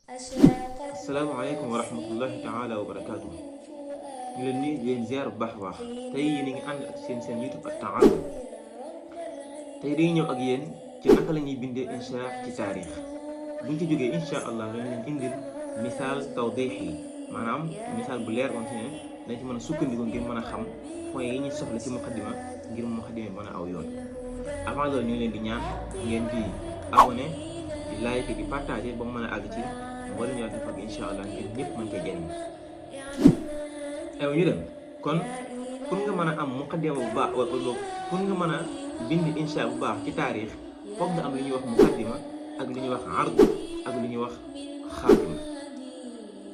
asalaamaaleykum wa rahmatullahi taala wa barakaatu. ñu leen nii di leen ziar bu baax a baax tey yéen a ngi ànd ak seen YouTube At-Ta'allum. tey dañuy ñëw ak yéen ci naka la ñuy bindee insha ci taarix. buñ ci jógee insha allah dañ leen indil misaal tawdiix yi maanaam misaal bu leer moom si ne dañ ci mën a sukkandiku ngir mën a xam point yi ñuy soxla ci muqaddima ngir muqaddima mën a aw yoon. avant loolu ñu ngi leen di ñaan ngeen di abonné di like di partager ba mu mën a àgg ci wala ñu def ak insha allah ngir ñëpp mën cee jëriñ. aywa ñu dem kon pour nga mën a am muqaddima bu baax wala pour nga mën a bind insha bu baax ci taarix foog nga am li ñuy wax muqaddima ak li ñuy wax ard ak li ñuy wax xaatima.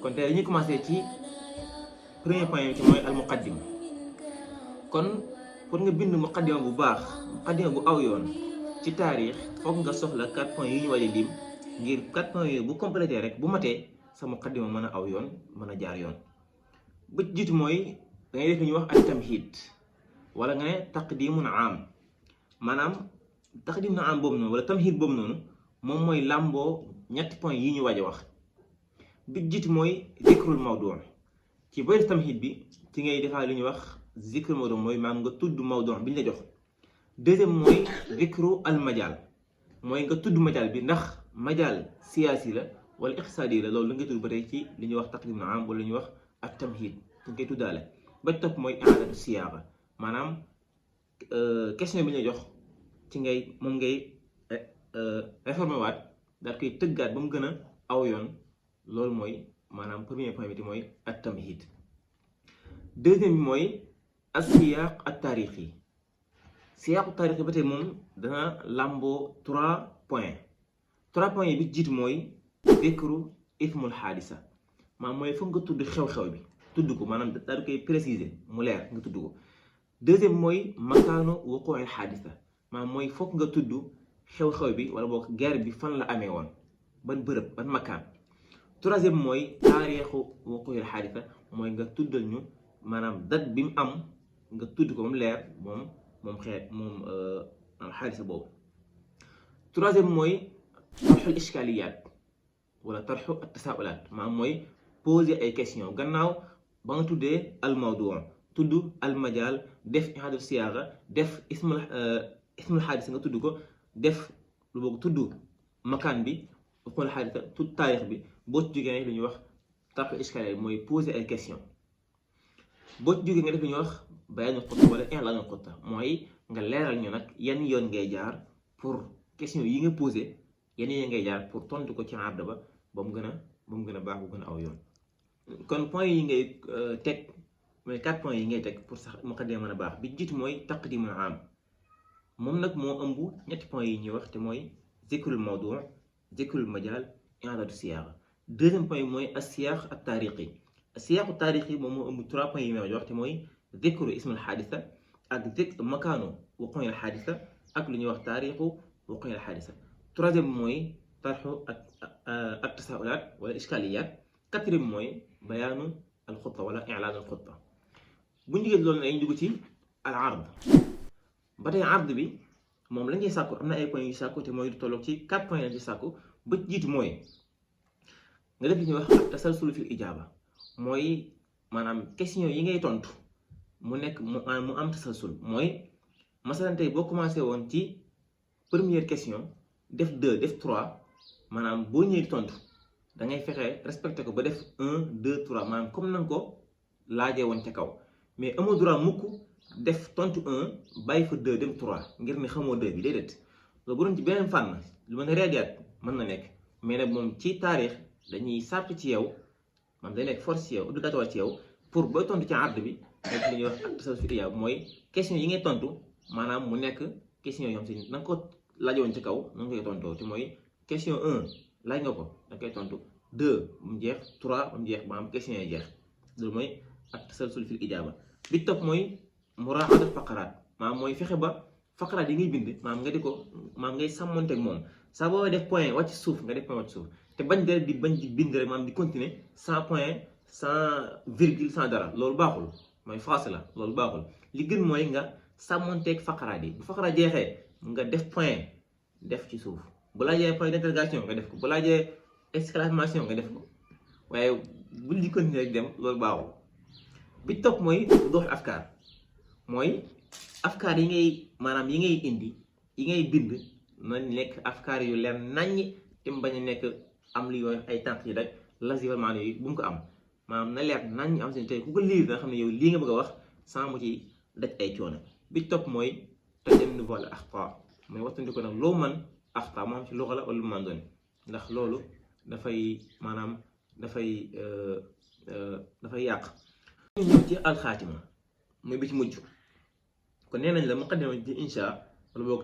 kon tey dañuy commencé ci premier point bi ci mooy al muqaddima. kon pour nga bind muqaddima bu baax muqaddima bu aw yoon ci taarix foog nga soxla 4 points yi ñu war a lim ngir 4 points yooyu bu complété rek bu matee sa muqaddima mën a aw yoon mën a jaar yoon. ba jiitu mooy da ngay def li ñuy wax ak tamhid wala nga ne taqdimun am maanaam taqdimun am boobu noonu wala tamhid boobu noonu moom mooy làmboo ñetti points yi ñu waaj a wax. bi jiitu mooy zikrul mawdu ci boy tamhid bi ci ngay defaa li ñuy wax zikrul mawdu mooy maam nga tudd mawdu bi ñu la jox. deuxième mooy zikru al majal mooy nga tudd majal bi ndax majal siyaasi la wala iqtisaadi la loolu la ngay tudd ba tey ci li ñuy wax taqdimun am wala li ñuy wax ak tamhid dañ koy tuddaale. ba topp mooy i'aadatu siyaaqa maanaam question bi ñu jox ci ngay moom ngay réformer waat daal koy tëggaat ba mu gën a aw yoon loolu mooy maanaam premier point bi mooy ak tamhid. deuxième bi mooy as-siyaaq at-taarixi siyaaqu taarixi ba tey moom dana làmboo 3 points yi bi jiitu mooy dikru ismul xaadisa maanaam mooy foog nga tudd xew-xew bi tudd ko maanaam daal di koy préciser mu leer nga tudd ko. deuxième mooy makaanu wuquu'il xaadisa maanaam mooy foog nga tudd xew-xew bi wala boog guerre bi fan la amee woon ban bërëb ban makaan. troisième mooy taarixu wuquu'il xaadisa mooy nga tuddal ñu maanaam date bi mu am nga tudd ko mu leer moom xaadisa boobu. troisième mooy tarxul ishkaaliyaat wala tarxu at-tasaa'ulaat maanaam mooy poser ay question gannaaw ba nga tuddee al mawdu tudd al majal def i'aadatu siyaaqa def ismul xaadisa nga tudd ko def lu boog tudd makaan bi ismul xaadisa tudd taarix bi boo ci jógee lu ñuy wax tarxu ishkaaliyaat mooy poser ay question. boo ci jógee nga def lu ñuy wax bayaanu xutta wala i'laanu xutta mooy nga leeral ñu nag yan yoon ngay jaar pour question yi nga posé yan yoon ngay jaar pour tontu ko ci arda ba mu gën a baax bu gën a aw yoon. kon point yi ngay teg mooy 4 points yi ngay teg pour sax muqaddima mën a baax bi jiitu mooy taqdimul am moom nag moo ëmb ñetti points yi ñuy wax te mooy zikrul mawdu zikrul majal i'aadatu siyaaqa. deuxième point bi mooy as-siyaaq at-taarixi as-siyaaq at-taarixi moom moo ëmb 3 points yi may wax te mooy zikru ismul xaadisa ak zikr makaanu wuquu'il xaadisa ak lu ñuy wax taarixu wuquu'il xaadisa. troisième mooy tarxu at-tasaa'ulaat wala ishkaaliyaat. quatrième mooy bayaanu al xutta wala i'laan al xutta. bu ñu jógee loolu nag dañuy dugg ci al ard ba tey ard bi moom lañ ciy sàkku am na ay points yu sàkku te mooy du tolloog ci 4 points lañ ci sàkku. ba jiitu mooy nga def li ñuy wax ak tasalsul fil ijaaba mooy maanaam question yi ngay tontu mu nekk mu am tasalsul mooy masalan tey boo commencé woon ci première question def 2 def 3 maanaam boo ñëwee tontu. da ngay fexe respecté ko ba def 1 2 3 maanaam comme na nga ko laajee woon ca kaw mais amoo droit mukk def tontu 1 bàyyi fa 2 dem 3 ngir ne xamoo 2 bi déedéet. loolu bu doon ci beneen fànn lu mel ne riyaadiyaat mën na nekk mais nag moom ci taarix dañuy sàrt ci yow man day nekk force ci yow obligatoire ci yow pour booy tontu ci ard bi nekk li ñuy wax ak tasal fi ijaab mooy question yi ngay tontu maanaam mu nekk question yoo xam si na nga ko laajee woon ca kaw na nga koy tontoo te mooy question 1. laaj nga ko da koy tontu 2 ba mu jeex 3 ba mu jeex maanaam question yi jeex loolu mooy ak tasalsul fil ijaaba. bi topp mooy muraaxatul faqaraat maanaam mooy fexe ba faqaraat yi ngay bind maanaam nga di ko maanaam ngay sàmmonteeg moom saa boo def point wàcc suuf nga def point wàcc suuf te bañ di bind rek maanaam di continuer sans point sans virgule sans dara loolu baaxul mooy français la loolu baaxul. li gën mooy nga sàmmonteeg faqaraat yi bu faqaraat jeexee nga def point def ci suuf. bu laajee point d'interrogation nga def ko bu laajee exclamation nga def ko waaye bul di continuer rek dem loolu baaxul. bi topp mooy wuduhul afkaar mooy afkaar yi ngay maanaam yi ngay indi yi ngay bind na nekk afkaar yu leer naññ te mu bañ a nekk am li yooyu ay tànk yi rek lasi wal maanaam yooyu bu mu ko am maanaam na leer naññ am seen tey ku ko liir danga xam ne yow lii nga bëgg a wax sans mu ci daj ay coono. bi topp mooy tajannubu al axtaa mooy waxtandi ko nag loo mën axtaa moo xam ci luxa la wala lu mën doon ndax loolu dafay maanaam dafay yàq. ñu ñëw ci alxaatima mooy bi ci mujj kon nee nañ la muqaddima ci insha wala boog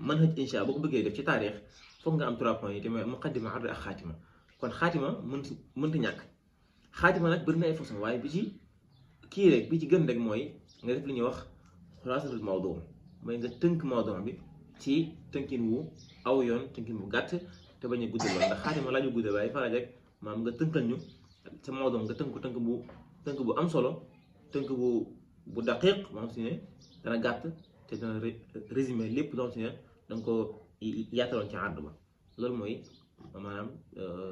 manhaj insha boo ko bëggee def ci taarix foog nga am 3 points yi te mooy muqaddima ard ak xaatima kon xaatima mënta ñàkk. xaatima nag bëri na ay façon waaye bi ci kii rek bi ci gën rek mooy nga def li ñuy wax xulaasatul mawdu mooy nga tënk mawdu bi ci tënkin wu aw yoon tënkin bu gàtt te bañ a guddal lool ndax xaatima laaju guddal waaye faral rek maam nga tënkal ñu sa mawdu nga tënk bu am solo tënk bu daqiq moom si ne dana gàtt te dana résumé lépp loo si ne da nga ko yaataloon ci àdd ba loolu mooy maanaam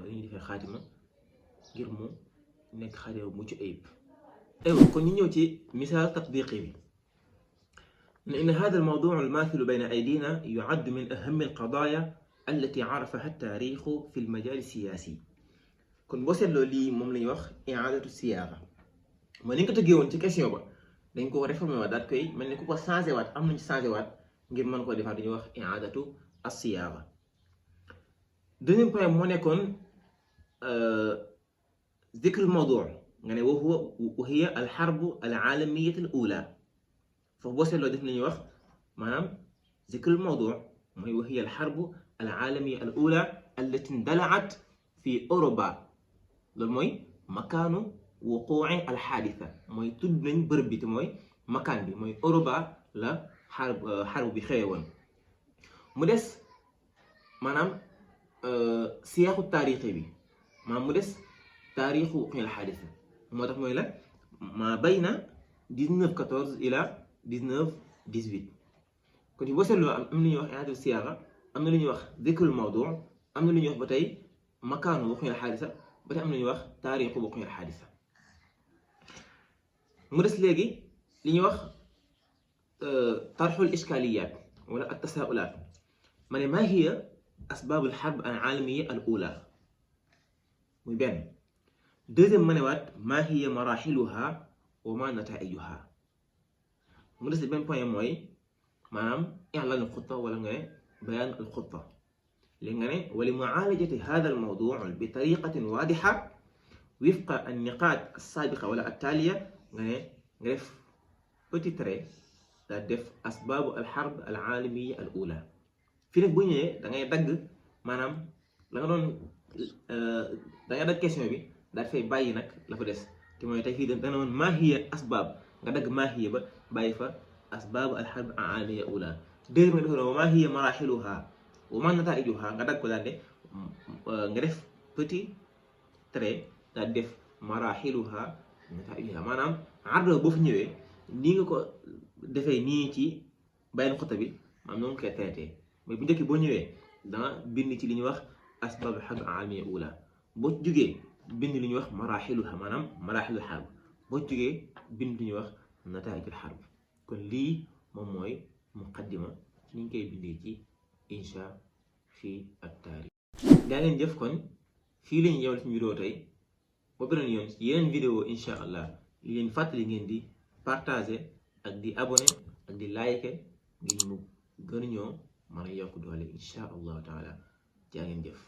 li ñuy defee xaatima ngir mu nekk xaatima bu mucc ayib. aywa kon ñu ñëw ci misaal tatbiqi bi ne inna hada al mawduu al maathilu bayna aydina yu'addu min ahammi al qadaaya allati arafaha at-taarixu fi al majaal as-siyaasi. kon boo seetloo lii moom la ñuy wax i'aadatu siyaaqa mooy ni nga ko tëggee woon ci question ba dañ ko réformé waat daal koy mel ni ku ko changé waat am nañu changé waat ngir mën koo defaat dañuy wax i'aadatu as-siyaaqa. deuxième point moo nekkoon zikrul mawduu nga ne wa hiya al harbu al aalamiyya al uula foofu boo seetloo def nañuy wax maanaam zikrul mawduu mooy wa hiya al harbu al aalamiyya al uula allati indala'at fi Europa loolu mooy makaanu wuquu'i al xaadisa mooy tudd nañ bërëb bi te mooy makaan bi mooy Europa la xarbu bi xewe woon. mu des maanaam siyaaxu taarixi bi maanaam mu des taarixu wuquu'i al xaadisa moo tax mooy la ma bayna 1914 ila 1918 kon ci boo seetloo am na lu ñuy wax i'aadatu siyaaqa am na lu ñuy wax zikrul mawduu am na lu ñuy wax ba tey makaanu wuquu'i al xaadisa ba tey am na lu ñuy wax taarixu wuquu'i al xaadisa. mu des léegi li ñuy wax tarxul iskaaliyaat wala ak tasaa'ulaat ma ne maa hiya asbaabul xarb al aalamiya al uula muy benn. deuxième ma ne waat maa hiya maraaxiluha wa maa nataa'ijuha. mu des benn point mooy maanaam i'laan al xutta wala nga ne bayaan al xutta léegi nga ne wa li mu'aalajati haadha al mawduu bi tariqatin waadixa wifqa an niqaat as-saabiqa wala at-taaliya nga ne nga def petit trait daal def asbaabu alxarb al aalamiya al uula fii nag bu ñëwee da ngay dagg maanaam la nga doon da ngay dagg question bi daal fay bàyyi nag la fa des te mooy tey fii dana woon maa hiya asbaab nga dagg maa hiya ba bàyyi fa asbaabu alxarb al aalamiya al uula deuxième nga def wa maa hiya maraaxiluha wa maa nataa'ijuha nga dagg ko daal de nga def petit trait daal def maraaxiluha maanaam ardo boo fi ñëwee nii nga ko defee nii ci bayan xota bi maanaam noonu koy traité mais bu njëkk boo ñëwee danga bind ci li ñuy wax asbab xarb aalamiya ula boo jógee bind li ñuy wax maraaxiluha maanaam maraaxilul xarb boo jógee bind li ñuy wax nataa'ijul xarb kon lii moom mooy muqaddima ni ñu koy bindee ci insha fii ak taarix. daa leen jëf kon fii lañu yeewal ci vidéo tey ba beneen yoon ci yeneen vidéo insha allah li leen fàttali ngeen di partager ak di abonné ak di like ngir mu gën ñoo mën a yokk doole insha allahu taala jaa ngeen jëf.